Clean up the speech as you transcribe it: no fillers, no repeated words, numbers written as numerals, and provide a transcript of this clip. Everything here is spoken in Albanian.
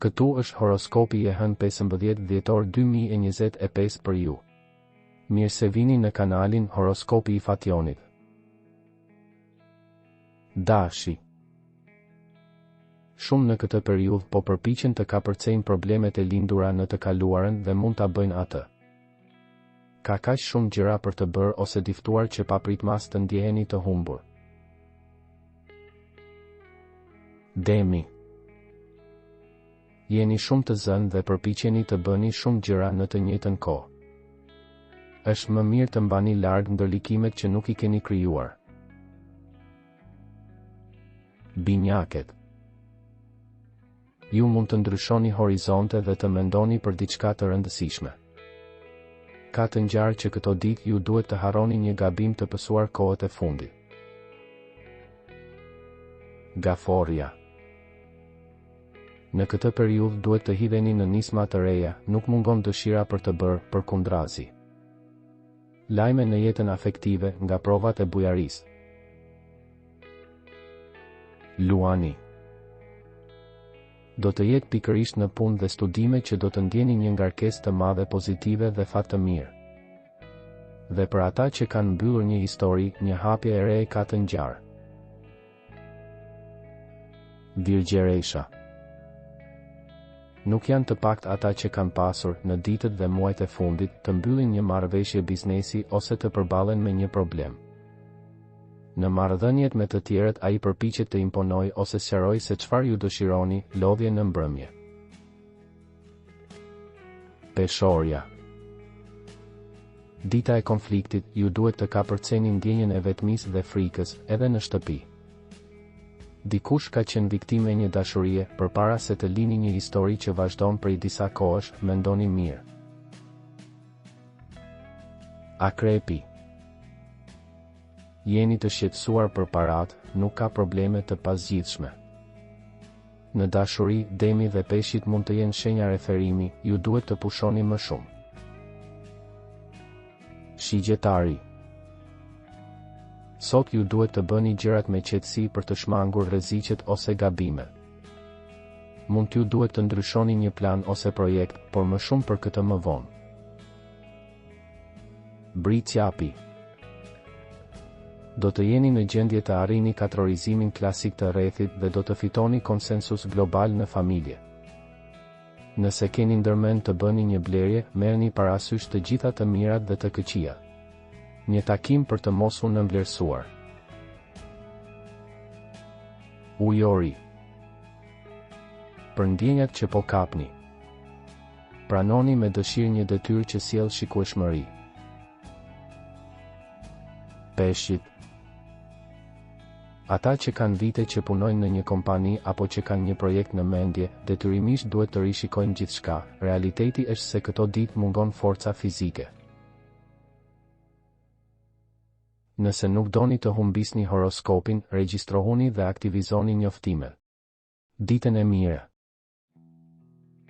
Këtu është horoskopi i e hënë 15 dhjetor 2025 për ju. Mirë se vini në kanalin Horoskopi i Fationit. Dashi. Shumë në këtë periudhë po përpiqen të kapërcejnë problemet e lindura në të kaluarën dhe mund ta bëjnë atë. Ka kaq shumë gjëra për të bërë ose diftuar që papritmas të ndjeheni të humbur. Demi. Jeni shumë të zënë dhe përpiqeni të bëni shumë gjëra në të njëjtën kohë. Është më mirë të mbani larg ndërlikimet që nuk i keni krijuar. Binjaket. Ju mund të ndryshoni horizonte dhe të mendoni për diçka të rëndësishme. Ka të ngjarë që këto ditë ju duhet të harroni një gabim të pësuar kohët e fundit. Gaforrja. Në këtë periudhë duhet të hidheni në nisma të reja, nuk mungon dëshira për të bërë, përkundrazi. Lajme në jetën afektive nga provat e bujarisë. Luani. Do të jetë pikërisht në punë dhe studime që do të ndjeni një ngarkesë të madhe pozitive dhe fat të mirë. Dhe për ata që kanë mbyllur një histori, një hapje e re ka të ngjarë. Virgjëresha. Nuk janë të paktë ata që kanë pasur, në ditët dhe muajt e fundit, të mbyllin një marrëveshje biznesi ose të përballen me një problem. Në marrëdhëniet me të tjerët ai përpiqet të imponojë ose sqarojë se çfarë ju dëshironi, lodhje në mbrëmje. Peshorja. Dita e konfliktit, ju duhet të kapërceni ndjenjën e vetmisë dhe frikës, edhe në shtëpi. Dikush ka qenë viktimë e një dashurie, përpara se të lini një histori që vazhdon prej disa kohësh, mendoni mirë. Akrepi. Jeni të shqetësuar për paratë, nuk ka probleme të pazgjidhshme. Në dashuri, demi dhe peshqit mund të jenë shenja referimi, ju duhet të pushoni më shumë. Shigjetari. Sot ju duhet të bëni gjërat me qetësi për të shmangur rreziqet ose gabimet. Mund t'ju duhet të ndryshoni një plan ose projekt, por më shumë për këtë më vonë. Bricjapi. Do të jeni në gjendje të arrini katrorizimin klasik të rrethit dhe do të fitoni konsensus global në familje. Nëse keni ndërmend të bëni një blerje, merrni parasysh të gjitha të mirat dhe të këqijat. Një takim për të mos u nënvlerësuar. Ujori. Për ndjenjat që po kapni. Pranoni me dëshirë një detyrë që sjell shikueshmëri. Peshqit. Ata që kanë vite që punojnë në një kompani apo që kanë një projekt në mendje, detyrimisht duhet të rishikojnë gjithçka, realiteti është se këto ditë mungon forca fizike. Nëse nuk doni të humbisni horoskopin, regjistrohuni dhe aktivizoni njoftimet. Ditën e mirë!